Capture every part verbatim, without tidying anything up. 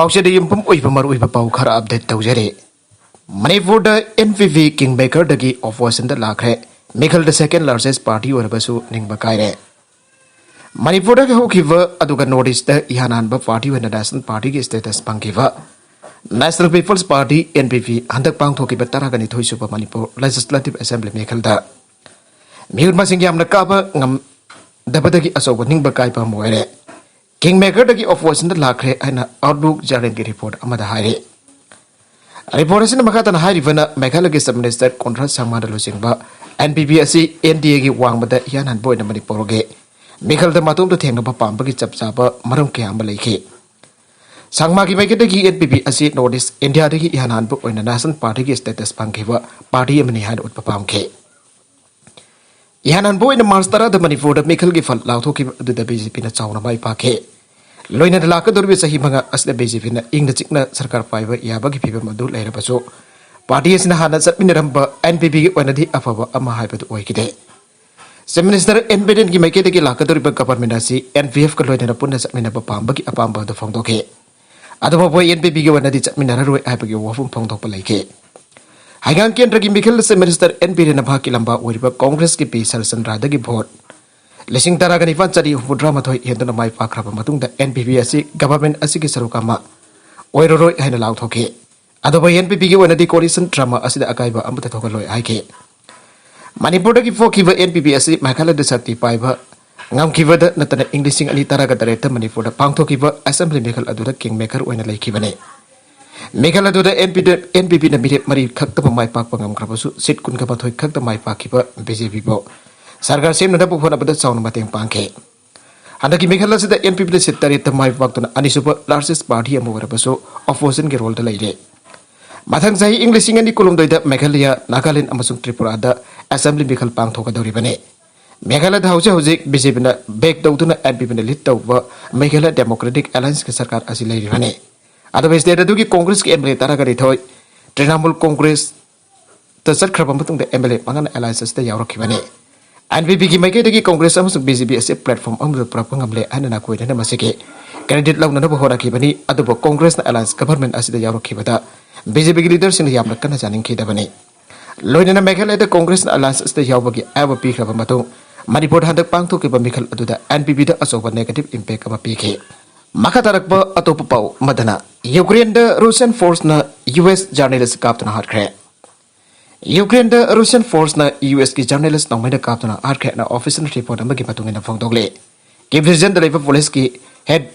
ꯄꯥꯎꯆꯦꯗ ꯌꯨꯝꯐꯝ ꯑꯣꯏꯕ ꯃꯔꯨꯑꯣꯏꯕ ꯄꯥꯎ ꯈꯔ ꯑꯞꯗꯦꯠ ꯇꯧꯖꯔꯤ꯫ ꯃꯅꯤꯄꯨꯔꯗ ꯑꯦꯟ ꯄꯤ ꯄꯤ ꯀꯤꯡ ꯃꯦꯀꯔꯗꯒꯤ ꯑꯣꯄꯣꯖꯤꯁꯟꯗ ꯂꯥꯛꯈ꯭ꯔꯦ꯫ ꯃꯤꯈꯜꯗ ꯁꯦꯀꯦꯟ ꯂꯥꯔꯖꯦꯁ ꯄꯥꯔꯇꯤ ꯑꯣꯏꯔꯕꯁꯨ ꯅꯤꯡꯕ ꯀꯥꯏꯔꯦ꯫ ꯃꯅꯤꯄꯨꯔꯗꯒꯤ ꯍꯧꯈꯤꯕ ꯑꯗꯨꯒ ꯅꯣꯔꯠ ꯏꯁꯇ ꯏꯍꯥꯟ ꯍꯥꯟꯕ ꯄꯥꯔꯇꯤ ꯑꯣꯏꯅ ꯅꯦꯁꯅꯦꯜ ꯄꯥꯔꯇꯤꯒꯤ ꯁ꯭ꯇꯦꯇꯁ ꯐꯪꯈꯤꯕ national people's party, N P P, ꯍꯟꯗꯛ ꯄꯥꯡꯊꯣꯛꯈꯤꯕ ꯇꯔꯥꯒ ꯅꯤꯊꯣꯏ ꯁꯨꯕ ꯃꯅꯤꯄꯨꯔ ꯂꯦꯖꯤꯁꯂꯦꯇꯤꯚ ꯑꯦꯁꯦꯝꯕ꯭ꯂꯤ ꯃꯤꯈꯜꯗ ꯃꯤꯍꯨꯠ ꯃꯁꯤꯡ ꯌꯥꯝꯅ ꯀꯥꯕ ꯉꯝꯗꯕꯗꯒꯤ ꯑꯆꯧꯕ ꯅꯤꯡꯕ ꯀꯥꯏꯕ ꯑꯃ ꯑꯣꯏꯔꯦ꯫ ꯀꯤꯡ ꯃꯦꯀꯔꯗꯒꯤ ꯑꯣꯄꯣꯖꯤꯁꯟꯗ ꯂꯥꯛꯈ꯭ꯔꯦ ꯍꯥꯏꯅ ꯑꯥꯎꯠꯂꯨꯛ ꯖꯔꯅꯦꯜꯒꯤ ꯔꯤꯄꯣꯔꯠ ꯑꯃꯗ ꯍꯥꯏꯔꯤ꯫ ꯔꯤꯄꯣꯔꯠ ꯑꯁꯤꯅ ꯃꯈꯥ ꯇꯥꯅ ꯍꯥꯏꯔꯤꯕꯅ, ꯃꯦꯘꯥꯂꯌꯒꯤ ꯆꯤꯐ ꯃꯤꯅꯤꯁꯇꯔ ꯀꯣꯟꯔꯥꯗ ꯁꯪꯃꯥꯗ ꯂꯨꯆꯤꯡꯕ ꯑꯦꯟ ꯄꯤ ꯄꯤ ꯑꯁꯤ ꯑꯦꯟ ꯗꯤ ꯑꯦꯒꯤ ꯋꯥꯡꯃꯗ ꯏꯍꯥꯟ ꯍꯥꯟꯕ ꯑꯣꯏꯅ ꯃꯅꯤꯄꯨꯔꯒꯤ ꯃꯤꯈꯜꯗ ꯃꯇꯣꯝꯇ ꯊꯦꯡꯅꯕ ꯄꯥꯝꯕꯒꯤ ꯆꯞ ꯆꯥꯕ ꯃꯔꯝ ꯀꯌꯥ ꯑꯃ ꯂꯩꯈꯤ꯫ ꯁꯪꯃꯥꯒꯤ ꯃꯥꯏꯀꯩꯗꯒꯤ ꯑꯦꯟ ꯄꯤ ꯄꯤ ꯑꯁꯤ ꯅꯣꯔꯠ ꯏꯁ ꯏꯟꯗꯤꯌꯥꯗꯒꯤ ꯏꯍꯥꯟ ꯍꯥꯟꯕ ꯑꯣꯏꯅ ꯅꯦꯁꯅꯦꯜ ꯄꯥꯔꯇꯤꯒꯤ ꯁ꯭ꯇꯦꯇꯁ ꯐꯪꯈꯤꯕ ꯄꯥꯔꯇꯤ ꯑꯃꯅꯤ ꯍꯥꯏꯅ ꯎꯠꯄ ꯄꯥꯝꯈꯤ꯫ ꯏꯍꯥꯟ ꯍꯥꯟꯕ ꯑꯣꯏꯅ ꯃꯥꯔꯆ ꯇꯔꯥꯗ ꯃꯅꯤꯄꯨꯔꯗ ꯃꯤꯈꯜꯒꯤ ꯐꯜ ꯂꯥꯎꯊꯣꯛꯈꯤꯕ ꯑꯗꯨꯗ ꯕꯤ ꯖꯦ ꯄꯤꯅ ꯆꯥꯎꯅ ꯃꯥꯏ ꯄꯥꯛꯈꯤ꯫ ꯂꯣꯏꯅꯅ ꯂꯥꯛꯀꯗꯧꯔꯤꯕ ꯆꯍꯤ ꯃꯉꯥ ꯑꯁꯤꯗ ꯕꯤ ꯖꯦ ꯄꯤꯅ ꯏꯪꯅ ꯆꯤꯛꯅ ꯁꯔꯀꯥꯔ ꯄꯥꯏꯕ ꯌꯥꯕꯒꯤ ꯐꯤꯕꯝ ꯑꯗꯨ ꯂꯩꯔꯕꯁꯨ, ꯄꯥꯔꯇꯤ ꯑꯁꯤꯅ ꯍꯥꯟꯅ ꯆꯠꯃꯤꯟꯅꯔꯝꯕ ꯑꯦꯟ ꯄꯤ ꯄꯤꯒꯤ ꯑꯣꯏꯅꯗꯤ ꯑꯐꯕ ꯑꯃ ꯍꯥꯏꯕꯗꯨ ꯑꯣꯏꯈꯤꯗꯦ꯫ ꯆꯤꯐ ꯃꯤꯅꯤꯁꯇꯔ ꯑꯦꯟ ꯕꯤꯔꯦꯟꯒꯤ ꯃꯥꯏꯀꯩꯗꯒꯤ ꯂꯥꯛꯀꯗꯧꯔꯤꯕ ꯒꯚꯔꯟꯃꯦꯟꯠ ꯑꯁꯤ ꯑꯦꯟ ꯄꯤ ꯑꯦꯐꯀ ꯂꯣꯏꯅꯅ ꯄꯨꯟꯅ ꯆꯠꯃꯤꯟꯅꯕ ꯄꯥꯝꯕꯒꯤ ꯑꯄꯥꯝꯕ ꯑꯗꯨ ꯐꯣꯡꯗꯣꯛꯈꯤ꯫ ꯑꯗꯨꯕꯨ ꯑꯦꯟ ꯄꯤ ꯄꯤꯒꯤ ꯑꯣꯏꯅꯗꯤ ꯆꯠꯃꯤꯟꯅꯔꯔꯣꯏ ꯍꯥꯏꯕꯒꯤ ꯋꯥꯐꯝ ꯐꯣꯡꯗꯣꯛꯄ ꯂꯩꯈꯤ꯫ ꯍꯩꯉꯥꯡ ꯀꯦꯟꯗ꯭ꯔꯒꯤ ꯃꯤꯈꯜ ꯆꯤꯐ ꯃꯤꯅꯤꯁꯇꯔ ꯑꯦꯟ ꯕꯤꯔꯦꯟꯅ ꯃꯍꯥꯛꯀꯤ ꯂꯝꯕꯥ ꯑꯣꯏꯔꯤꯕ ꯀꯣꯡꯒ꯭ꯔꯦꯁꯀꯤ ꯄꯤ ꯁꯔꯆꯟꯗ꯭ꯔꯥꯗꯒꯤ ꯚꯣꯠ ꯂꯤꯁꯤꯡ ꯇꯔꯥꯒ ꯅꯤꯄꯥꯟ ꯆꯥꯅꯤ ꯍꯨꯝꯐꯨꯇꯔꯥ ꯃꯥꯊꯣꯏ ꯍꯦꯟꯗꯨꯅ ꯃꯥꯏ ꯄꯥꯛꯈ꯭ꯔꯕ ꯃꯇꯨꯡꯗ ꯑꯦꯟ ꯄꯤ ꯄꯤ ꯑꯁꯤ ꯒꯚꯔꯟꯃꯦꯟꯠ ꯑꯁꯤꯒꯤ ꯁꯔꯨꯛ ꯑꯃ ꯑꯣꯏꯔꯔꯣꯏ ꯍꯥꯏꯅ ꯂꯥꯎꯊꯣꯛꯈꯤ꯫ ꯑꯗꯨꯕꯨ ꯑꯦꯟ ꯄꯤ ꯄꯤꯒꯤ ꯑꯣꯏꯅꯗꯤ ꯀꯣꯂꯤꯁꯟ ꯗ꯭ꯔꯃꯥ ꯑꯁꯤꯗ ꯑꯀꯥꯏꯕ ꯑꯃꯠꯇ ꯊꯣꯛꯍꯜꯂꯣꯏ ꯍꯥꯏꯈꯤ꯫ ꯃꯅꯤꯄꯨꯔꯗꯒꯤ ꯄꯣꯛꯈꯤꯕ ꯑꯦꯟ ꯄꯤ ꯄꯤ ꯑꯁꯤ ꯃꯦꯘꯥꯂꯌꯗ ꯁꯛꯇꯤ ꯄꯥꯏꯕ ꯉꯝꯈꯤꯕꯗ ꯅꯠꯇꯅ ꯏꯪ ꯂꯤꯁꯤꯡ ꯑꯅꯤ ꯇꯔꯥꯒ ꯇꯔꯦꯠꯇ ꯃꯅꯤꯄꯨꯔꯗ ꯄꯥꯡꯊꯣꯛꯈꯤꯕ ꯑꯦꯁꯦꯝꯕ꯭ꯂꯤ ꯃꯤꯈꯜ ꯑꯗꯨꯗ ꯀꯤꯡ ꯃꯦꯀꯔ ꯑꯣꯏꯅ ꯂꯩꯈꯤꯕꯅꯤ꯫ ꯃꯤꯈꯜ ꯑꯗꯨꯗ ꯑꯦꯟ ꯄꯤ ꯄꯤꯅ ꯃꯤꯔꯦꯞ ꯃꯔꯤ ꯈꯛꯇꯃꯛ ꯃꯥꯏ ꯄꯥꯛꯄ ꯉꯝꯈ꯭ꯔꯕꯁꯨ, ꯁꯤꯠ ꯀꯨꯟꯒ ꯃꯥꯊꯣꯏ ꯈꯛꯇ ꯃꯥꯏ ꯄꯥꯛꯈꯤꯕ ꯕꯤ ꯖꯦ ꯄꯤꯕꯨ ꯁꯔꯀꯥꯔ ꯁꯦꯝꯅꯅꯕ ꯍꯣꯠꯅꯕꯗ ꯆꯥꯎꯅ ꯃꯇꯦꯡ ꯄꯥꯡꯈꯤ꯫ ꯍꯟꯗꯛꯀꯤ ꯃꯤꯈꯜ ꯑꯁꯤꯗ ꯑꯦꯟ ꯄꯤ ꯄꯤꯅ ꯁꯤꯠ ꯇꯔꯦꯠꯇ ꯃꯥꯏ ꯄꯥꯛꯇꯨꯅ ꯑꯅꯤꯁꯨꯕ ꯂꯥꯔꯖꯦꯁ ꯄꯥꯔꯇꯤ ꯑꯃ ꯑꯣꯏꯔꯕꯁꯨ, ꯑꯣꯄꯣꯖꯤꯁꯟꯒꯤ ꯔꯣꯜꯗ ꯂꯩꯔꯦ꯫ ꯃꯊꯪ ꯆꯍꯤ ꯏꯪ ꯂꯤꯁꯤꯡ ꯑꯅꯤ ꯀꯨꯟꯍꯨꯝꯗꯣꯏꯗ ꯃꯦꯘꯥꯂꯌ, ꯅꯥꯒꯥꯂꯦꯟ ꯑꯃꯁꯨꯡ ꯇ꯭ꯔꯤꯄꯨꯔꯥꯗ ꯑꯦꯁꯦꯝꯕ꯭ꯂꯤ ꯃꯤꯈꯜ ꯄꯥꯡꯊꯣꯛꯀꯗꯧꯔꯤꯕꯅꯤ꯫ ꯃꯦꯘꯥꯂꯌꯗ ꯍꯧꯖꯤꯛ ꯍꯧꯖꯤꯛ ꯕꯤ ꯖꯦ ꯄꯤꯅ ꯕꯦꯛ ꯇꯧꯗꯨꯅ ꯑꯦꯟ ꯄꯤ ꯄꯤꯅ ꯂꯤꯗ ꯇꯧꯕ ꯃꯦꯘꯥꯂꯌ ꯗꯦꯃꯣꯀ꯭ꯔꯦꯇꯤꯛ ꯑꯦꯂꯥꯌꯟꯁꯀꯤ ꯁꯔꯀꯥꯔ ꯑꯁꯤ ꯂꯩꯔꯤꯕꯅꯤ꯫ ꯑꯗꯨꯕꯨ ꯁ꯭ꯇꯦꯠ ꯑꯗꯨꯒꯤ ꯀꯣꯡꯒ꯭ꯔꯦꯁꯀꯤ ꯑꯦꯝ ꯑꯦꯜ ꯑꯦ ꯇꯔꯥꯒ ꯅꯤꯊꯣꯏ, ꯇ꯭ꯔꯤꯅꯥꯃꯨꯜ ꯀꯣꯡꯒ꯭ꯔꯦꯁ ꯇ ꯆꯠꯈ꯭ꯔꯕ ꯃꯇꯨꯡꯗ ꯑꯦꯝ ꯑꯦꯜ ꯑꯦ ꯃꯉꯥꯅ ꯑꯦꯂꯥꯌꯟꯁ ꯑꯁꯤꯗ ꯌꯥꯎꯔꯛꯈꯤꯕꯅꯤ꯫ ꯑꯦꯟ ꯄꯤ ꯄꯤꯒꯤ ꯃꯥꯏꯀꯩꯗꯒꯤ ꯀꯣꯡꯒ꯭ꯔꯦꯁ ꯑꯃꯁꯨꯡ ꯕꯤ ꯖꯦ ꯄꯤ ꯑꯁꯤ ꯄ꯭ꯂꯦꯠꯐꯣꯔꯝ ꯑꯃꯗ ꯄꯨꯔꯛꯄ ꯉꯝꯂꯦ ꯍꯥꯏꯅ ꯅꯥꯀꯣꯏꯅꯅ ꯃꯁꯤꯒꯤ credit ꯂꯧꯅꯅꯕ ꯍꯣꯠꯅꯈꯤꯕꯅꯤ꯫ ꯑꯗꯨꯕꯨ ꯀꯣꯡꯒ꯭ꯔꯦꯁꯅ alliance government ꯑꯁꯤꯗ ꯌꯥꯎꯔꯛꯈꯤꯕꯗ BJPꯒꯤ leaderꯁꯤꯡꯅ ꯌꯥꯝꯅ ꯀꯟꯅ ꯆꯥꯅꯤꯡꯈꯤꯗꯕꯅꯤ꯫ ꯂꯣꯏꯅꯅ ꯃꯦꯘꯥꯂꯌꯗ ꯀꯣꯡꯒ꯭ꯔꯦꯁꯅ alliance ꯑꯁꯤꯗ ꯌꯥꯎꯕꯒꯤ ꯑꯌꯥꯕ ꯄꯤꯈ꯭ꯔꯕ ꯃꯇꯨꯡ, ꯃꯅꯤꯄꯨꯔꯗ ꯍꯟꯗꯛ ꯄꯥꯡꯊꯣꯛꯈꯤꯕ ꯃꯤꯈꯜ ꯑꯗꯨꯗ NPPꯗ ꯑꯆꯧꯕ negative impact ꯑꯃ ꯄꯤꯈꯤ꯫ ꯃꯈꯥ ꯇꯥꯔꯛꯄ ꯑꯇꯣꯞꯄ ꯄꯥꯎ ꯑꯃꯗꯅ, ꯌꯨꯀ꯭ꯔꯦꯟꯗ Russian forceꯅ US journalist ꯀꯥꯞꯇꯨꯅ ꯍꯥꯠꯈ꯭ꯔꯦ꯫ ꯌꯨꯀ꯭ꯔꯦꯟꯗ Russian forceꯅ USꯀꯤ journalist ꯅꯣꯡꯃꯩꯅ ꯀꯥꯞꯇꯨꯅ ꯍꯥꯠꯈ꯭ꯔꯦ ꯍꯥꯏꯅ official report ꯑꯃꯒꯤ ꯃꯇꯨꯡ ꯏꯟꯅ ꯐꯣꯡꯗꯣꯛꯂꯤ꯫ Kyiv regionꯗ ꯂꯩꯕ policeꯀꯤ head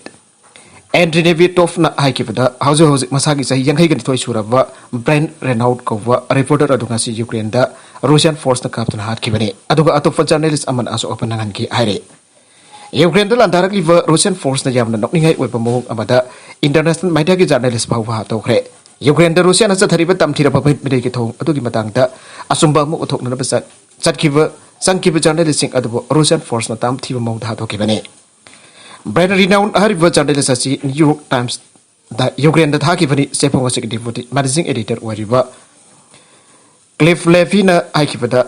Andriy Nevetovꯅ ꯍꯥꯏꯈꯤꯕꯗ, ꯍꯧꯖꯤꯛ ꯍꯧꯖꯤꯛ ꯃꯁꯥꯒꯤ ꯆꯍꯤ ꯌꯥꯡꯈꯩꯒ ꯅꯤꯊꯣꯏ ꯁꯨꯔꯕ Bryan Renaud ꯀꯧꯕ reporter ꯑꯗꯨ ꯉꯁꯤ ꯌꯨꯀ꯭ꯔꯦꯟꯗ Russian forceꯅ ꯀꯥꯞꯇꯨꯅ ꯍꯥꯠꯈꯤꯕꯅꯤ꯫ ꯑꯗꯨꯒ ꯑꯇꯣꯞꯄ journalist ꯑꯃꯅ ꯑꯁꯣꯛ ꯑꯄꯟ ꯅꯪꯍꯟꯈꯤ ꯍꯥꯏꯔꯤ꯫ ꯌꯨꯀ꯭ꯔꯦꯟꯗ ꯂꯥꯟꯗꯥꯔꯛꯂꯤꯕ Russian forceꯅ ꯌꯥꯝꯅ ꯅꯣꯛꯅꯤꯡꯉꯥꯏ ꯑꯣꯏꯕ ꯃꯑꯣꯡ ꯑꯃꯗ international mediaꯒꯤ journalist ꯐꯥꯎꯕ ꯍꯥꯠꯇꯣꯛꯈ꯭ꯔꯦ꯫ ꯌꯨꯀ꯭ꯔꯦꯟꯗ Russiaꯅ ꯆꯠꯊꯔꯤꯕ ꯇꯝꯊꯤꯔꯕ ꯃꯤꯠ ꯃꯤꯔꯩꯒꯤ ꯊꯧꯑꯣꯡ ꯑꯗꯨꯒꯤ ꯃꯇꯥꯡꯗ ꯑꯆꯨꯝꯕ ꯑꯃ ꯎꯠꯊꯣꯛꯅꯅꯕ ꯆꯠ-, ꯆꯠꯈꯤꯕ, ꯆꯪꯈꯤꯕ journalistꯁꯤꯡ ꯑꯗꯨꯕꯨ Russian forceꯅ ꯇꯝꯊꯤꯕ ꯃꯑꯣꯡꯗ ꯍꯥꯠꯇꯣꯛꯈꯤꯕꯅꯤ꯫ Bryan Renaud ꯍꯥꯏꯔꯤꯕ journalist ꯑꯁꯤ New York Timesꯗ ꯌꯨꯀ꯭ꯔꯦꯟꯗ ꯊꯥꯈꯤꯕꯅꯤ꯫ ꯆꯦꯐꯣꯡ ꯑꯁꯤꯒꯤ deputy managing editor ꯑꯣꯏꯔꯤꯕ Cliff Levyꯅ ꯍꯥꯏꯈꯤꯕꯗ,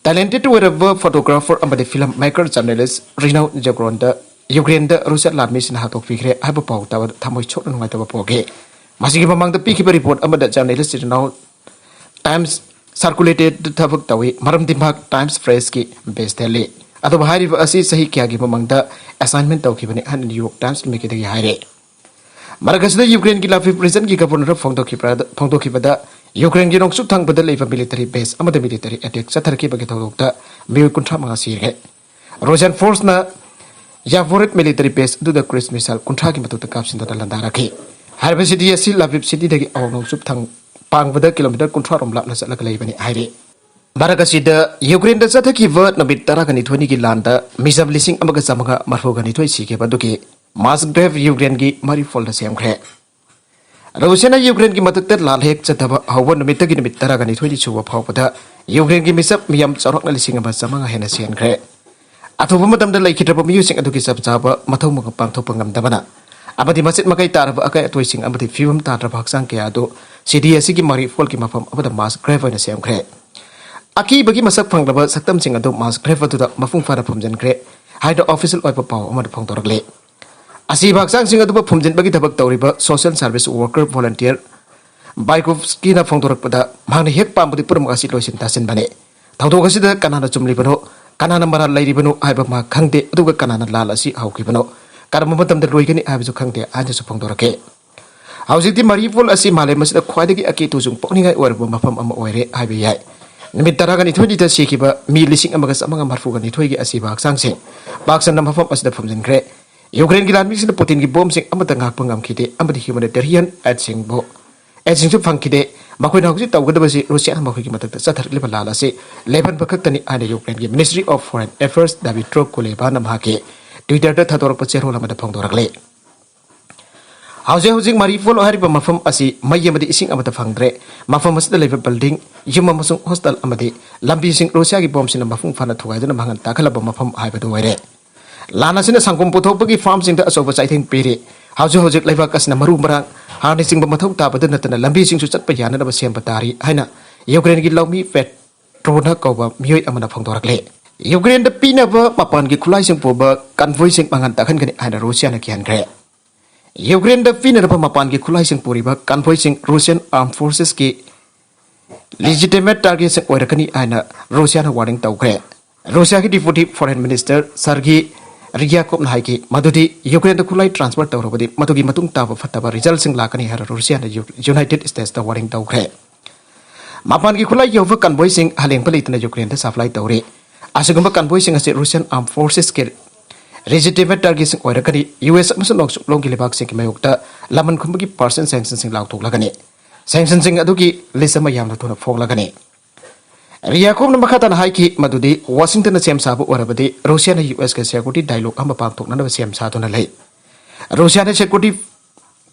talented ꯑꯣꯏꯔꯕ photographer ꯑꯃꯗꯤ film maker journalist Renaud ꯌꯨꯀ꯭ꯔꯦꯟꯗ, ꯌꯨꯀ꯭ꯔꯦꯟꯗ Russian ꯂꯥꯟꯃꯤꯁꯤꯡꯅ ꯍꯥꯠꯇꯣꯛꯄꯤꯈ꯭ꯔꯦ ꯍꯥꯏꯕ ꯄꯥꯎ ꯇꯥꯕꯗ ꯊꯃꯣꯏ ꯁꯣꯛꯅ ꯅꯨꯡꯉꯥꯏꯇꯕ ꯄꯣꯛꯈꯤ꯫ ꯃꯁꯤꯒꯤ ꯃꯃꯥꯡꯗ ꯄꯤꯈꯤꯕ report ꯑꯃꯗ journalist Renaud Times circulated ꯊꯕꯛ ꯇꯧꯏ, ꯃꯔꯝꯗꯤ ꯃꯍꯥꯛ Times Pressꯀꯤ base ꯊꯦꯜꯂꯤ꯫ ꯑꯗꯨꯕꯨ ꯍꯥꯏꯔꯤꯕ ꯑꯁꯤ ꯆꯍꯤ ꯀꯌꯥꯒꯤ ꯃꯃꯥꯡꯗ assignment ꯇꯧꯈꯤꯕꯅꯤ ꯍꯥꯏꯅ New York Timesꯀꯤ ꯃꯥꯏꯀꯩꯗꯒꯤ ꯍꯥꯏꯔꯦ꯫ ꯃꯔꯛ ꯑꯁꯤꯗ ꯌꯨꯀ꯭ꯔꯦꯟꯒꯤ ꯂꯥꯚꯤꯚ regionꯒꯤ governor ꯐꯣꯡꯗꯣꯛꯈꯤꯕ-, ꯐꯣꯡꯗꯣꯛꯈꯤꯕꯗ, ꯌꯨꯀ꯭ꯔꯦꯟꯒꯤ ꯅꯣꯡꯆꯨꯞ ꯊꯪꯕꯗ ꯂꯩꯕ military base ꯑꯃꯗ military attack ꯆꯠꯊꯔꯛꯈꯤꯕꯒꯤ ꯊꯧꯗꯣꯛꯇ ꯃꯤꯑꯣꯏ ꯀꯨꯟꯊ꯭ꯔꯥ ꯃꯉꯥ ꯁꯤꯈ꯭ꯔꯦ꯫ Russian forceꯅ Yavoriv military base ꯑꯗꯨꯗ cruise missile ꯀꯨꯟꯊ꯭ꯔꯥꯒꯤ ꯃꯊꯛꯇ ꯀꯥꯞꯁꯤꯟꯗꯨꯅ ꯂꯥꯟꯗꯥꯔꯛꯈꯤ꯫ ꯍꯥꯏꯔꯤꯕ city ꯑꯁꯤ ꯂꯥꯚꯤꯚ cityꯗꯒꯤ ꯑꯋꯥꯡ ꯅꯣꯡꯆꯨꯞ ꯊꯪ ꯄꯥꯡꯕꯗ kilometre ꯀꯨꯟꯊ꯭ꯔꯥ ꯔꯣꯝ ꯂꯥꯞꯅ ꯆꯠꯂꯒ ꯂꯩꯕꯅꯤ ꯍꯥꯏꯔꯤ꯫ ꯃꯔꯛ ꯑꯁꯤꯗ, ꯌꯨꯀ꯭ꯔꯦꯟꯗ ꯆꯠꯊꯈꯤꯕ ꯅꯨꯃꯤꯠ ꯇꯔꯥꯒ ꯅꯤꯊꯣꯏꯅꯤꯒꯤ ꯂꯥꯟꯗ ꯃꯤꯆꯝ ꯂꯤꯁꯤꯡ ꯑꯃꯒ ꯆꯥꯃꯉꯥ ꯃꯔꯤꯐꯨꯒ ꯅꯤꯊꯣꯏ ꯁꯤꯈꯤꯕ ꯑꯗꯨꯒꯤ mass grave ꯌꯨꯀ꯭ꯔꯦꯟꯒꯤ Mariupolꯗ ꯁꯦꯝꯈ꯭ꯔꯦ꯫ ꯔꯨꯁꯤꯌꯥꯅ ꯌꯨꯀ꯭ꯔꯦꯟꯒꯤ ꯃꯊꯛꯇ ꯂꯥꯜ ꯍꯦꯛ ꯆꯠꯊꯕ ꯍꯧꯕ ꯅꯨꯃꯤꯠꯇꯒꯤ ꯅꯨꯃꯤꯠ ꯇꯔꯥꯒ ꯅꯤꯊꯣꯏꯅꯤ ꯁꯨꯕ ꯐꯥꯎꯕꯗ ꯌꯨꯀ꯭ꯔꯦꯟꯒꯤ ꯃꯤꯆꯝ ꯃꯤꯌꯥꯝ ꯆꯥꯎꯔꯥꯛꯅ ꯂꯤꯁꯤꯡ ꯑꯃ ꯆꯥꯃꯉꯥ ꯍꯦꯟꯅ ꯁꯤꯍꯟꯈ꯭ꯔꯦ꯫ ꯑꯊꯨꯕ ꯃꯇꯝꯗ ꯂꯩꯈꯤꯗ꯭ꯔꯕ ꯃꯤꯑꯣꯏꯁꯤꯡ ꯑꯗꯨꯒꯤ ꯆꯞ ꯆꯥꯕ ꯃꯊꯧ ꯃꯉꯝ ꯄꯥꯡꯊꯣꯛꯄ ꯉꯝꯗꯕꯅ ꯑꯃꯗꯤ ꯃꯆꯦꯠ ꯃꯀꯥꯏ ꯇꯥꯔꯕ ꯑꯀꯥꯏ ꯑꯇꯣꯏꯁꯤꯡ ꯑꯃꯗꯤ ꯐꯤꯕꯝ ꯇꯥꯗ꯭ꯔꯕ ꯍꯛꯆꯥꯡ ꯀꯌꯥ ꯑꯗꯨ city ꯑꯁꯤꯒꯤ Mariupolꯒꯤ ꯃꯐꯝ ꯑꯃꯗ mass grave ꯑꯣꯏꯅ ꯁꯦꯝꯈ꯭ꯔꯦ꯫ ꯑꯀꯤꯕꯒꯤ ꯃꯁꯛ ꯐꯪꯂꯕ ꯁꯛꯇꯝꯁꯤꯡ ꯑꯗꯨ mass grave ꯑꯗꯨꯗ ꯃꯄꯨꯡ ꯐꯥꯅ ꯐꯨꯝꯖꯤꯟꯈ꯭ꯔꯦ ꯍꯥꯏꯅ official ꯑꯣꯏꯕ ꯄꯥꯎ ꯑꯃꯅ ꯐꯣꯡꯗꯣꯔꯛꯂꯤ꯫ ꯑꯁꯤꯕ ꯍꯛꯆꯥꯡꯁꯤꯡ ꯑꯗꯨꯕꯨ ꯐꯨꯝꯖꯤꯟꯕꯒꯤ ꯊꯕꯛ ꯇꯧꯔꯤꯕ social service worker volunteer ꯕꯥꯏꯀꯣꯐꯁꯀꯤꯅ ꯐꯣꯡꯗꯣꯔꯛꯄꯗ, ꯃꯍꯥꯛꯅ ꯍꯦꯛ ꯄꯥꯝꯕꯗꯤ ꯄꯨꯝꯅꯃꯛ ꯑꯁꯤ ꯂꯣꯏꯁꯤꯟ ꯇꯥꯁꯤꯟꯕꯅꯤ꯫ ꯊꯧꯗꯣꯛ ꯑꯁꯤꯗ ꯀꯅꯥꯅ ꯆꯨꯝꯂꯤꯕꯅꯣ, ꯀꯅꯥꯅ ꯃꯔꯥꯜ ꯂꯩꯔꯤꯕꯅꯣ ꯍꯥꯏꯕ ꯃꯍꯥꯛ ꯈꯪꯗꯦ, ꯑꯗꯨꯒ ꯀꯅꯥꯅ ꯂꯥꯜ ꯑꯁꯤ ꯍꯧꯈꯤꯕꯅꯣ, ꯀꯔꯝꯕ ꯃꯇꯝꯗ ꯂꯣꯏꯒꯅꯤ ꯍꯥꯏꯕꯁꯨ ꯈꯪꯗꯦ ꯍꯥꯏꯅꯁꯨ ꯐꯣꯡꯗꯣꯔꯛꯈꯤ꯫ ꯍꯧꯖꯤꯛꯇꯤ ꯃꯥꯔꯤꯎꯄꯣꯜ ꯑꯁꯤ ꯃꯥꯂꯦꯝ ꯑꯁꯤꯗ ꯈ꯭ꯋꯥꯏꯗꯒꯤ ꯑꯀꯤ ꯇꯨꯖꯨꯡ ꯄꯣꯛꯅꯤꯡꯉꯥꯏ ꯑꯣꯏꯔꯕ ꯃꯐꯝ ꯑꯃ ꯑꯣꯏꯔꯦ ꯍꯥꯏꯕ ꯌꯥꯏ꯫ ꯅꯨꯃꯤꯠ ꯇꯔꯥꯒ ꯅꯤꯊꯣꯏꯅꯤꯗ ꯁꯤꯈꯤꯕ ꯃꯤ ꯂꯤꯁꯤꯡ ꯑꯃꯒ ꯆꯥꯃꯉꯥ ꯃꯔꯤꯐꯨꯒ ꯅꯤꯊꯣꯏꯒꯤ ꯑꯁꯤꯕ ꯍꯛꯆꯥꯡꯁꯤꯡ ꯄꯥꯛ ꯁꯟꯅ ꯃꯐꯝ ꯑꯁꯤꯗ ꯐꯨꯝꯖꯤꯟꯈ꯭ꯔꯦ꯫ ꯌꯨꯀ꯭ꯔꯦꯟꯒꯤ ꯂꯥꯟꯃꯤꯁꯤꯡꯅ ꯄꯨꯇꯤꯟꯒꯤ ꯕꯣꯝꯁꯤꯡ ꯑꯃꯠꯇ ꯉꯥꯛꯄ ꯉꯝꯈꯤꯗꯦ ꯑꯃꯗꯤ humanitarian aidꯁꯤꯡꯕꯨ, aidꯁꯤꯡꯁꯨ ꯐꯪꯈꯤꯗꯦ꯫ ꯃꯈꯣꯏꯅ ꯍꯧꯖꯤꯛ ꯇꯧꯒꯗꯕꯁꯤ ꯔꯨꯁꯤꯌꯥꯅ ꯃꯈꯣꯏꯒꯤ ꯃꯊꯛꯇ ꯆꯠꯊꯔꯛꯂꯤꯕ ꯂꯥꯟ ꯑꯁꯤ ꯂꯦꯞꯍꯟꯕ ꯈꯛꯇꯅꯤ ꯍꯥꯏꯅ ꯌꯨꯀ꯭ꯔꯦꯟꯒꯤ Ministry of Foreign Affairs ꯗꯥꯃꯤꯇ꯭ꯔꯣ ꯀꯨꯂꯦꯕꯥꯅ ꯃꯍꯥꯛꯀꯤ Twitterꯗ ꯊꯥꯗꯣꯔꯛꯄ ꯆꯦꯔꯣꯜ ꯑꯃꯗ ꯐꯣꯡꯗꯣꯔꯛꯂꯤ꯫ ꯍꯧꯖꯤꯛ ꯍꯧꯖꯤꯛ ꯃꯥꯔꯤꯎꯄꯣꯜ ꯍꯥꯏꯔꯤꯕ ꯃꯐꯝ ꯑꯁꯤ ꯃꯩ ꯑꯃꯗꯤ ꯏꯁꯤꯡ ꯑꯃꯠꯇ ꯐꯪꯗ꯭ꯔꯦ꯫ ꯃꯐꯝ ꯑꯁꯤꯗ ꯂꯩꯕ building, ꯌꯨꯝ ꯑꯃꯁꯨꯡ hostel ꯑꯃꯗꯤ ꯂꯝꯕꯤꯁꯤꯡ ꯔꯨꯁꯤꯌꯥꯒꯤ ꯕꯣꯝꯁꯤꯡꯅ ꯃꯄꯨꯡ ꯐꯥꯅ ꯊꯨꯒꯥꯏꯗꯨꯅ ꯃꯥꯡꯍꯟ ꯇꯥꯛꯍꯜꯂꯕ ꯃꯐꯝ ꯍꯥꯏꯕꯗꯨ ꯑꯣꯏꯔꯦ꯫ ꯂꯥꯟ ꯑꯁꯤꯅ ꯁꯪꯒꯣꯝ ꯄꯨꯊꯣꯛꯄꯒꯤ farmꯁꯤꯡꯗ ꯑꯆꯧꯕ ꯆꯩꯊꯦꯡ ꯄꯤꯔꯤ꯫ ꯍꯧꯖꯤꯛ ꯍꯧꯖꯤꯛ ꯂꯩꯕꯥꯛ ꯑꯁꯤꯅ ꯃꯔꯨ ꯃꯔꯥꯡ, ꯍꯥꯔꯅꯆꯤꯡꯕ ꯃꯊꯧ ꯇꯥꯕꯗ ꯅꯠꯇꯅ ꯂꯝꯕꯤꯁꯤꯡꯁꯨ ꯆꯠꯄ ꯌꯥꯅꯅꯕ ꯁꯦꯝꯕ ꯇꯥꯔꯤ ꯍꯥꯏꯅ ꯌꯨꯀ꯭ꯔꯦꯟꯒꯤ ꯂꯧꯃꯤ ꯄꯦꯇ꯭ꯔꯣꯅ ꯀꯧꯕ ꯃꯤꯑꯣꯏ ꯑꯃꯅ ꯐꯣꯡꯗꯣꯔꯛꯂꯤ꯫ ꯌꯨꯀ꯭ꯔꯦꯟꯗ ꯄꯤꯅꯕ ꯃꯄꯥꯟꯒꯤ ꯈꯨꯠꯂꯥꯏꯁꯤꯡ ꯄꯨꯕ convoyꯁꯤꯡ ꯃꯥꯡꯍꯟ ꯇꯥꯛꯍꯟꯒꯅꯤ ꯍꯥꯏꯅ ꯔꯨꯁꯤꯌꯥꯅ ꯀꯤꯍꯟꯈ꯭ꯔꯦ꯫ ꯌꯨꯀ꯭ꯔꯦꯟꯗ ꯄꯤꯅꯅꯕ ꯃꯄꯥꯟꯒꯤ ꯈꯨꯠꯂꯥꯏꯁꯤꯡ ꯄꯨꯔꯤꯕ convoyꯁꯤꯡ Russian Armed Forcesꯀꯤ legitimate targetꯁꯤꯡ ꯑꯣꯏꯔꯛꯀꯅꯤ ꯍꯥꯏꯅ ꯔꯨꯁꯤꯌꯥꯅ warning ꯇꯧꯈ꯭ꯔꯦ꯫ ꯔꯨꯁꯤꯌꯥꯒꯤ Deputy Foreign Minister Sergei Ryabkovꯅ ꯍꯥꯏꯈꯤ ꯃꯗꯨꯗꯤ ꯌꯨꯀ꯭ꯔꯦꯟꯗ ꯈꯨꯠꯂꯥꯏ transfer ꯇꯧꯔꯕꯗꯤ ꯃꯗꯨꯒꯤ ꯃꯇꯨꯡ ꯇꯥꯕ ꯐꯠꯇꯕ resultꯁꯤꯡ ꯂꯥꯛꯀꯅꯤ ꯍꯥꯏꯅ ꯔꯨꯁꯤꯌꯥꯅ ꯌꯨ-, United Statesꯇ warning ꯇꯧꯈ꯭ꯔꯦ꯫ ꯃꯄꯥꯟꯒꯤ ꯈꯨꯠꯂꯥꯏ ꯌꯧꯕ convoyꯁꯤꯡ ꯍꯂꯦꯡꯕ ꯂꯩꯇꯅ ꯌꯨꯀ꯭ꯔꯦꯟꯗ supply ꯇꯧꯔꯤ꯫ ꯑꯁꯤꯒꯨꯝꯕ convoyꯁꯤꯡ ꯑꯁꯤ Russian Armed Forcesꯀꯤ legitimate targetꯁꯤꯡ ꯑꯣꯏꯔꯒꯗꯤ U S ꯑꯃꯁꯨꯡ ꯅꯣꯡꯆꯨꯞꯂꯣꯝꯒꯤ ꯂꯩꯕꯥꯛꯁꯤꯡꯒꯤ ꯃꯥꯌꯣꯛꯇ ꯂꯃꯟ ꯈꯨꯝꯕꯒꯤ percent sanctionꯁꯤꯡ ꯂꯥꯎꯊꯣꯛꯂꯒꯅꯤ꯫ Sanctionꯁꯤꯡ ꯑꯗꯨꯒꯤ list ꯑꯃ ꯌꯥꯝꯅ ꯊꯨꯅ ꯐꯣꯡꯂꯒꯅꯤ꯫ ꯔꯤꯌꯥꯀꯣꯞꯅ ꯃꯈꯥ ꯇꯥꯅ ꯍꯥꯏꯈꯤ ꯃꯗꯨꯗꯤ ꯋꯥꯁꯤꯡꯇꯟꯅ ꯁꯦꯝ ꯁꯥꯕ ꯑꯣꯏꯔꯕꯗꯤ ꯔꯨꯁꯤꯌꯥꯅ U Sꯀ security dialogue ꯑꯃ ꯄꯥꯡꯊꯣꯛꯅꯅꯕ ꯁꯦꯝ ꯁꯥꯗꯨꯅ ꯂꯩ꯫ ꯔꯨꯁꯤꯌꯥꯅ security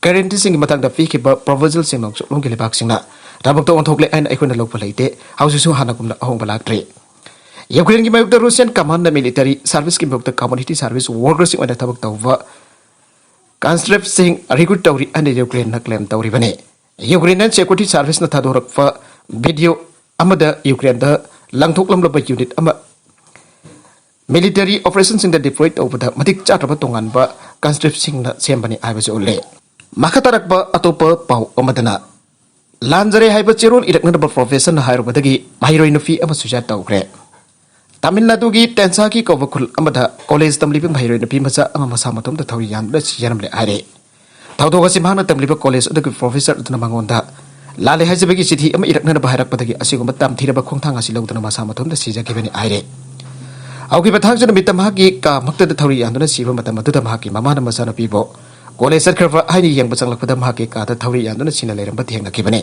guaranteeꯁꯤꯡꯒꯤ ꯃꯇꯥꯡꯗ ꯄꯤꯈꯤꯕ proposalꯁꯤꯡ ꯅꯣꯡꯆꯨꯞꯂꯣꯝꯒꯤ ꯂꯩꯕꯥꯛꯁꯤꯡꯅ ꯊꯕꯛꯇ ꯑꯣꯟꯊꯣꯛꯂꯦ ꯍꯥꯏꯅ ꯑꯩꯈꯣꯏꯅ ꯂꯧꯕ ꯂꯩꯇꯦ꯫ ꯍꯧꯖꯤꯛꯁꯨ ꯍꯥꯟꯅꯒꯨꯝꯅ ꯑꯍꯣꯡꯕ ꯂꯥꯛꯇ꯭ꯔꯤ꯫ ꯌꯨꯀ꯭ꯔꯦꯟꯒꯤ ꯃꯥꯌꯣꯛꯇ Russian commandꯅ military serviceꯀꯤ ꯃꯥꯌꯣꯛꯇ community service workersꯁꯤꯡ ꯑꯣꯏꯅ ꯊꯕꯛ ꯇꯧꯕ conscriptꯁꯤꯡ recruit ꯇꯧꯔꯤ ꯍꯥꯏꯅ ꯌꯨꯀ꯭ꯔꯦꯟꯅ claim ꯇꯧꯔꯤꯕꯅꯤ꯫ Ukrainian security serviceꯅ ꯊꯥꯗꯣꯔꯛꯄ video ꯑꯃꯗ ꯌꯨꯀ꯭ꯔꯦꯟꯗ ꯂꯪꯊꯣꯛꯂꯝꯂꯕ unit ꯑꯃ military operationꯁꯤꯡꯗ deploy ꯇꯧꯕꯗ ꯃꯇꯤꯛ ꯆꯥꯗ꯭ꯔꯕ ꯇꯣꯉꯥꯟꯕ ꯀꯟꯁꯇ꯭ꯔꯤꯞꯁꯤꯡꯅ ꯁꯦꯝꯕꯅꯤ ꯍꯥꯏꯕꯁꯨ ꯎꯠꯂꯦ꯫ ꯃꯈꯥ ꯇꯥꯔꯛꯄ ꯑꯇꯣꯞꯄ ꯄꯥꯎ ꯑꯃꯗꯅ, ꯂꯥꯟꯖꯔꯦ ꯍꯥꯏꯕ ꯆꯦꯔꯣꯜ ꯏꯔꯛꯅꯅꯕ ꯄ꯭ꯔꯣꯐꯦꯁꯔꯅ ꯍꯥꯏꯔꯨꯕꯗꯒꯤ ꯃꯍꯩꯔꯣꯏ ꯅꯨꯄꯤ ꯑꯃ ꯁꯨꯏꯁꯥꯏꯗ ꯇꯧꯈ꯭ꯔꯦ꯫ ꯇꯥꯃꯤꯜ ꯅꯥꯗꯨꯒꯤ ꯇꯦꯟꯁꯥꯀꯤ ꯀꯧꯕ ꯈꯨꯜ ꯑꯃꯗ ꯀꯣꯂꯦꯖ ꯇꯝꯂꯤꯕ ꯃꯍꯩꯔꯣꯏ ꯅꯨꯄꯤ ꯃꯆꯥ ꯑꯃ ꯃꯁꯥ ꯃꯇꯣꯝꯇ ꯊꯧꯔꯤ ꯌꯥꯟꯗꯨꯅ ꯁꯤꯖꯔꯝꯂꯦ ꯍꯥꯏꯔꯦ꯫ ꯊꯧꯗꯣꯛ ꯑꯁꯤ ꯃꯍꯥꯛꯅ ꯇꯝꯂꯤꯕ ꯀꯣꯂꯦꯖ ꯑꯗꯨꯒꯤ ꯄ꯭ꯔꯣꯐꯦꯁꯔ ꯑꯗꯨꯅ ꯃꯉꯣꯟꯗ ꯂꯥꯜꯂꯦ ꯍꯥꯏꯖꯕꯒꯤ ꯆꯤꯊꯤ ꯑꯃ ꯏꯔꯛꯅꯅꯕ ꯍꯥꯏꯔꯛꯄꯗꯒꯤ ꯑꯁꯤꯒꯨꯝꯕ ꯇꯝꯊꯤꯔꯕ ꯈꯣꯡꯊꯥꯡ ꯑꯁꯤ ꯂꯧꯗꯨꯅ ꯃꯁꯥ ꯃꯇꯣꯝꯇ ꯁꯤꯖꯈꯤꯕꯅꯤ ꯍꯥꯏꯔꯦ꯫ ꯍꯧꯈꯤꯕ ꯊꯥꯡꯖ ꯅꯨꯃꯤꯠꯇ ꯃꯍꯥꯛꯀꯤ ꯀꯥ ꯃꯛꯇꯗ ꯊꯧꯔꯤ ꯌꯥꯟꯗꯨꯅ ꯁꯤꯕ ꯃꯇꯝ ꯑꯗꯨꯗ ꯃꯍꯥꯛꯀꯤ ꯃꯃꯥꯅ ꯃꯆꯥꯅꯨꯄꯤꯕꯨ ꯀꯣꯂꯦꯖ ꯆꯠꯈ꯭ꯔꯕ ꯍꯥꯏꯅ ꯌꯦꯡꯕ ꯆꯪꯂꯛꯄꯗ ꯃꯍꯥꯛꯀꯤ ꯀꯥꯗ ꯊꯧꯔꯤ ꯌꯥꯟꯗꯨꯅ ꯁꯤꯅ ꯂꯩꯔꯝꯕ ꯊꯦꯡꯅꯈꯤꯕꯅꯤ꯫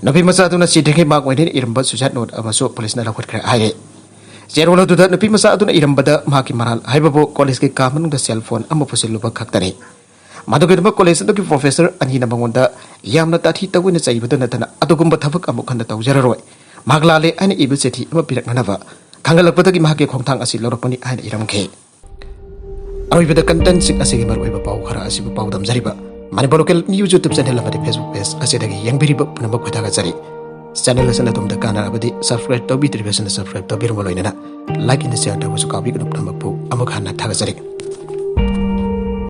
ꯅꯨꯄꯤ ꯃꯆꯥ ꯑꯗꯨꯅ ꯁꯤꯗ꯭ꯔꯤꯉꯩ ꯃꯥꯡ ꯑꯣꯏꯅ ꯏꯔꯝꯕ ꯁꯨꯏꯁꯥꯏꯗ ꯅꯣꯠ ꯑꯃꯁꯨ ꯄꯨꯂꯤꯁꯅ ꯂꯧꯈꯠꯈ꯭ꯔꯦ ꯍꯥꯏꯔꯦ꯫ ꯆꯦꯔꯣꯜ ꯑꯗꯨꯗ ꯅꯨꯄꯤ ꯃꯆꯥ ꯑꯗꯨꯅ ꯏꯔꯝꯕꯗ ꯃꯍꯥꯛꯀꯤ ꯃꯔꯥꯜ ꯍꯥꯏꯕꯕꯨ ꯀꯣꯂꯦꯖꯀꯤ ꯀꯥ ꯃꯅꯨꯡꯗ ꯁꯦꯜ ꯐꯣꯟ ꯑꯃ ꯄꯨꯁꯤꯜꯂꯨꯕ ꯈꯛꯇꯅꯤ꯫ ꯃꯗꯨꯒꯤꯗꯃꯛ ꯀꯣꯂꯦꯖ ꯑꯗꯨꯒꯤ ꯄ꯭ꯔꯣꯐꯦꯁꯔ ꯑꯅꯤꯅ ꯃꯉꯣꯟꯗ ꯌꯥꯝꯅ ꯇꯥꯊꯤ ꯇꯧꯅ ꯆꯩꯕꯗ ꯅꯠꯇꯅ ꯑꯗꯨꯒꯨꯝꯕ ꯊꯕꯛ ꯑꯃꯨꯛ ꯍꯟꯅ ꯇꯧꯖꯔꯔꯣꯏ, ꯃꯍꯥꯛ ꯂꯥꯜꯂꯦ ꯍꯥꯏꯅ ꯏꯕ ꯆꯤꯊꯤ ꯑꯃ ꯄꯤꯔꯛꯅꯅꯕ ꯈꯪꯍꯜꯂꯛꯄꯗꯒꯤ ꯃꯍꯥꯛꯀꯤ ꯈꯣꯡꯊꯥꯡ ꯑꯁꯤ ꯂꯧꯔꯛꯄꯅꯤ ꯍꯥꯏꯅ ꯏꯔꯝꯈꯤ꯫ ꯑꯔꯣꯏꯕꯗ ꯀꯟꯇꯦꯟꯁꯤꯡ ꯑꯁꯤꯒꯤ ꯃꯔꯨꯑꯣꯏꯕ ꯄꯥꯎ ꯈꯔ ꯑꯁꯤꯕꯨ ꯄꯥꯎꯗꯝꯖꯔꯤꯕ Manipur local news YouTube channel ꯑꯃꯗꯤ ꯐꯦꯁꯕꯨꯛ ꯄꯦꯖ ꯑꯁꯤꯗꯒꯤ ꯌꯦꯡꯕꯤꯔꯤꯕ ꯄꯨꯝꯅꯃꯛꯄꯨ ꯊꯥꯒꯠꯆꯔꯤ꯫ ꯆꯦꯅꯦꯜ ꯑꯁꯤꯅ ꯑꯗꯣꯝꯗ ꯀꯥꯟꯅꯔꯕꯗꯤ ꯁꯕꯁꯀ꯭ꯔꯥꯏꯕ ꯇꯧꯕꯤꯗ꯭ꯔꯤꯕꯁꯤꯡꯅ ꯁꯕꯁꯀ꯭ꯔꯥꯏꯕ ꯇꯧꯕꯤꯔꯝꯕ ꯂꯣꯏꯅꯅ ꯂꯥꯏꯛ ꯑꯃꯗꯤ ꯁꯤꯌꯥꯔ ꯇꯧꯕꯁꯨ ꯀꯥꯎꯕꯤꯒꯅꯨ꯫ ꯄꯨꯝꯅꯃꯛꯄꯨ ꯑꯃꯨꯛ ꯍꯟꯅ ꯊꯥꯒꯠꯆꯔꯤ꯫